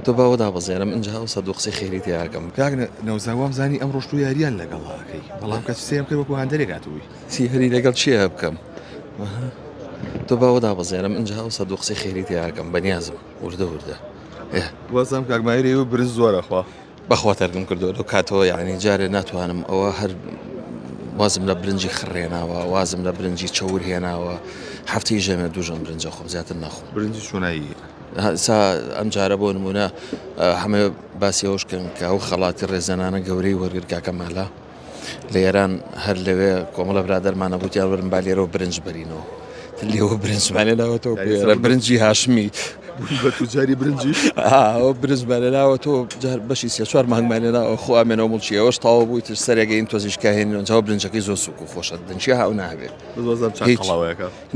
تۆ باوە دابەزێنم ئینجا ئەو سەد و قسەی خێری تیاکەم. کاک نەوزاد وام زانی ئەمڕۆش تۆ یاریان لەگەڵ ئەکەی بەڵام کەچی سەیرم کرد وەکو هاندەرێک هاتبووی. یاری لەگەڵ کێ بکەم؟ تۆ باوە دابەزێنم ئینجا ئەو سەد و قسەی خێری تیاکەم بەنیازم وردە وردە. وازم کاک ماهیر ئێوە برنج زۆر ئەخوا. بەخوا تەرکم کردووە لەو کاتەوە یعنی جارێ ناتوانم ئەوە هەر وازم لە برنجی خڕێناوە وازم لە برنجی چەور هێناوە هەفتەی ژەمێ دوو ژەم برنجە خۆم زیاتر ناخۆم. برنجی چۆنایی؟ سا ئەم جارە بۆ نمونە هەمە باسی ئەوش کەن کە ئەو خەڵاتی ڕێزەنانە گەورەی وەرگر کاکە مالا لە ئێران هەر لەوێ کۆمەڵە برادەرمانە گوتیان وەرن با لێرەوە برنج بەرینەوە لێوە برنجمانێ ناوەتەوە پێرە برنجی هاشمی بە توجاری برنجی ئەوە برنجمانێ ناوەتەوە جار بەشی سێ چوار مانگمانێ ناوە خۆ ئامێنەوە مڵکی ئەوەش تاوە بووی تر سەرێگەین تۆزیشکا هێنین جاوە برنجەکەی زۆر سوک و خۆشە دنچی هاو نابێت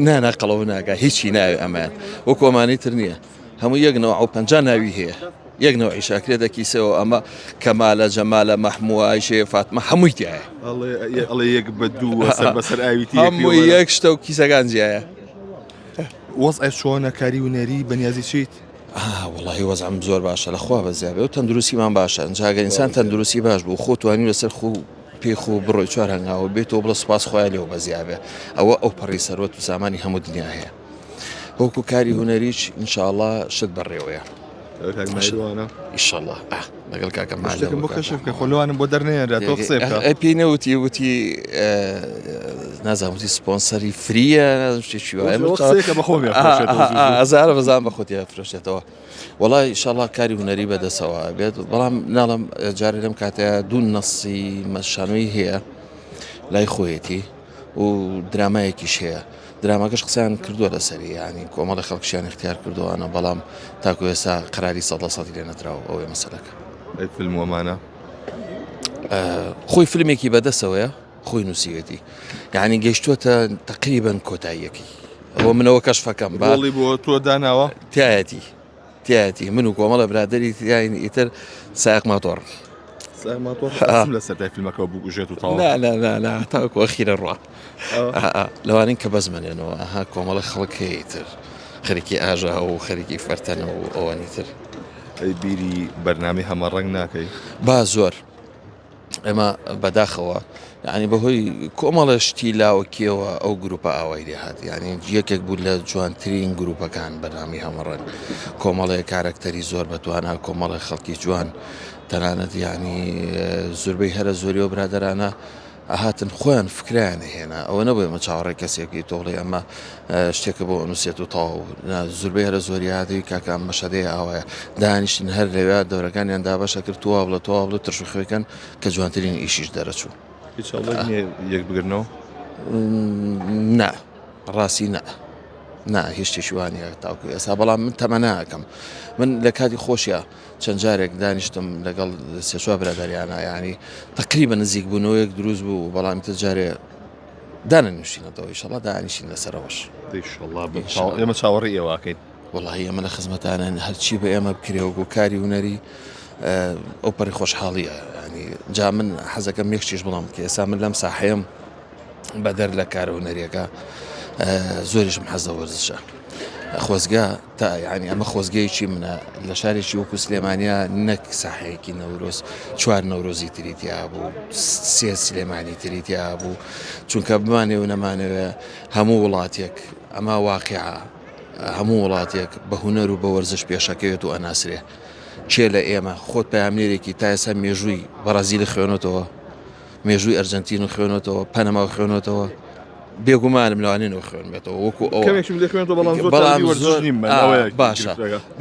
نا نا قەڵەو ناکا هیچی ناوێ ئەمەیان وەکو ئەمانەی تر نییە هەموو یەک نەوع و 50 ناوی هەیە یەک نەوعیش ئەکرێتە کیسەوە ئەمە کەمالە جەمالە مەحموو ئایشێ فاتمە هەمووی تایە ئەڵێ یەک بە دوو سەر بەسەر ئاوی هەمووی یەک شتە و کیسەکان جیایە. وەزعێ چۆنە کاری هونەری بەنیازی چیت؟ وەڵاهی وەزعم زۆر باشە لەخوا بەزیابێ و تەندروستیمان باشە ئینجا گەر ئینسان تەندروستی باش بوو خۆ توانی لەسەر خۆ پێی خۆ بڕۆی چوار هەنگاوە بێتەوە بڵێ سوپاس خوایە لێو بەزیابێ ئەوە ئەو پەڕی سەروەت و سامانی هەموو دنیا هەیە وەکو کاری هونەریش ئینشاءاللە شت بەڕێوەیە ئیشەڵا لەگەڵ کاکە مالێکم بۆ کەشف کە خۆ لەوانم بۆ دەرنێنرا تۆ قسەی بکە ئەی پێی نەوتی وتی نازانم وتی سپۆنسەری فریە نازانم شتێکی وایە قسەیەکە بە خۆم ئازارە بەزان بە خۆتی فرۆشێتەوە وەڵا ئیشەڵا کاری هونەری بەدەسەوە بێت بەڵام ناڵم جارێ لەم کاتەیە دوو نەسی مەشانۆی هەیە لای خۆیەتی و درامایەکیش هەیە دراماکەش قسەیان کردووە لەسەری ینی کۆمەڵی خەڵکشیان اختیار کردووانە بەڵام تاکو ئێستا قراری سە لە سەدی لێ نەدراوە ئەوەیە مەسەلەکە ئەی فیلم وەمانە خۆی فیلمێکی بەدەسەوەیە خۆی نووسیوێتی یعنی گەیشتووەتە تقریبن کۆتاییەکەی ئەوە منەوە کەشفەکەم باڵی بۆ تۆ داناوە تایەتی تایەتی من و کۆمەڵە برادری تیاین ئیتر سایق ماتۆڕ لەسەر فیلمەکە بگوژێت و تاوا تاکو ئەخیرە ڕوا لەوانین کە بەزمەنێنەوە ئەها کۆمەڵە خەڵک هەیە تر خەریکی ئاژا و خەریکی فەرتەنە و ئەوانی تر بیری بەرنامی هەمە ڕەنگ ناکەی با زۆر ئێمە بەداخەوە یعنی بەهۆی کۆمەڵە شتی لاوەکیەوە ئەو گروپە ئاوای لێهات یعنی یەکێک بوو لە جوانترین گروپەکان بەنامی هەمەڕەنگ کۆمەڵێک کارەکتەری زۆر بەتوانا کۆمەڵێک خەڵکی جوان تەنانەت یعنی زۆربەی هەرە زۆری و برادرانە ئەهاتن خۆیان فکرەیان ئەهێنا ئەوە نەبوو ئێمە چاوەڕێی کەسێک بین تۆ بڵێی ئەمە شتێکە بۆ ئەنووسێت و تەواو نا زوربەی هەرە زۆری هاتەوی کاکە ئەم مەشهەدەیە ئاوایە دانیشتن هەر لەوێ دەورەکانیان دابەشە کرد تۆ وا بڵێ تۆ وا بڵێ ترش و خوێکەن کە جوانترین ئیشیش دەرەچوو. هیچ هەوڵێک نییە یەک بگرنەوە؟ نا ڕاستی نا نا هیچ شتێکی وا نییە تاکو ئێستا بەڵام من تەمەناکەم من لە کاتی خۆشیا چەند جارێک دانیشتم لەگەڵ سێ چوار برادەریانە یعنی تقریبا نزیک بوونەوەیەک دروست بوو بەڵام تر جارێ دانەنووسینەتەوە ئیشەڵا دانیشین لەسەرەوەش ئێمە چاوەڕێی ئێواکەین وەڵی ئێمە لە خزمەتانن هەرچی بە ئێمە بکرێ وەکو کاری هونەری ئەو پەڕی خۆشحاڵیە ینی جا من حەزەکەم یەکچیش بڵام کە ئێستا من لەم ساحەیەم بەدەر لە کارە هونەریەکە زۆریشم حەز لە وەرزشە خۆزگە تا یعنی ئەمە خۆزگەیەکی منە لە شارێکی وەکو سلێمانیا نەک ساحەیەکی نەورۆز چوار نەورۆزی تری تیا بوو سێ سلێمانی تری تیا بوو چونکە بمانێ و نەمانەوێ هەموو وڵاتێک ئەمە واقعە هەموو وڵاتێک بە هونەر و بە وەرزش پێشەکەوێت و ئەناسرێ کێ لە ئێمە خۆت پەیامنێرێکی تا ئێستا مێژووی بەڕازیلی خوێنۆتەوە مێژووی ئەرجەنتین و خوێنۆتەوە پەنەما و خوێنۆتەوە بێگومانم لەوانەیە نەو خوێنبێتەوە وەکو ئەو کەمێکم لێ خوێنەوە بەڵام زۆر بەڵام زۆر نیم من ئەوەیە باشە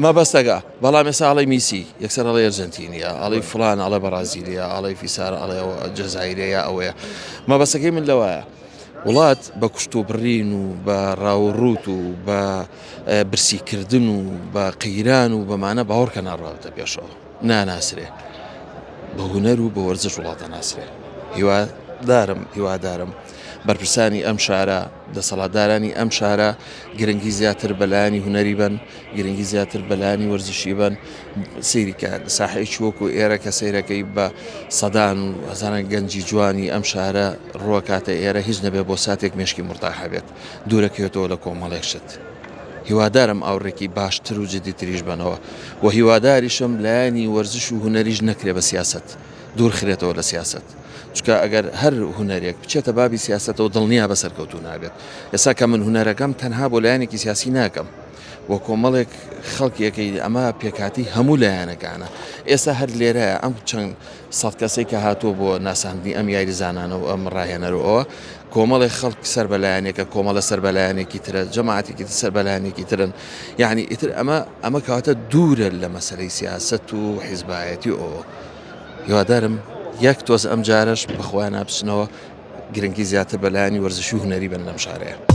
مەبەستەکە بەڵام ئێستا ئەڵێ میسی یەکسەر ئەڵێ ئەرجەنتینیە ئەڵێ فلان ئەڵێ بەڕازیلیە ئەڵێ فیسار ئەڵێ جەزایرە یا ئەوەیە مەبەستەکەی من لەوایە وڵات بە کوشت و بڕین و بە ڕاوڕوت و بە برسیکردن و بە قەیران و بەمانە باوەڕکە ناڕاتە پێشەوە ناناسرێ بە هونەر و بە وەرزش وڵات دەناسرێ هیوادارم هیوادارم بەرپرسانی ئەم شارە دەسەڵاتدارانی ئەم شارە گرنگی زیاتر بەلایانی هونەری بن گرنگی زیاتر بەلایانی وەرزشی بن سەیریکە ساحەیەکی وەکو ئێرە کە سەیرەکەی بە سەدان و هەزاران گەنجی جوانی ئەم شارە ڕوەکاتە ئێرە هیچ نەبێ بۆ ساتێک مێشکی مرتاح هەبێت دوورەکەوێتەوە لە کۆمەڵێک شت. هیوادارم ئاوڕێکی باشتر و جدیتریش بەنەوە و هیواداریشم لایەنی وەرزش و هونەریش نەکرێ بە سیاسەت دوورخرێتەوە لە سیاسەت چونکە ئەگەر هەر هونەرێک بچێتە بابی سیاسەتەوە دڵنیا بە سەرکەوتوو نابێت ئێستا کە من هونەرەکەم تەنها بۆ لایەنێکی سیاسی ناکەم و کۆمەڵێک خەڵکیەکەی ئەمە پێکاتی هەموو لایەنەکانە ئێستا هەر لێرە ئەم چەند سەد کەسێک کە هاتووە بۆ ناساندنی ئەم یاریزانانە و ئەم ڕاهێنەر و ئەوە کۆمەڵێک خەڵک سەر بە لایەنێکە کۆمەڵە سەر بە لایەنێکی ترە جەماعەتێکی تر سەر بە لایەنێکی ترن یعنی ئیتر ئەمە ئەمە کەواتە دوورە لە مەسەلەی سیاسەت و حیزبایەتی و ئەوە هیوادارم یەک تۆز ئەم جارەش بەخۆیان بچنەوە گرنگی زیاتر بە لایەنی وەرزشی و هونەری بن لەم شارەیە.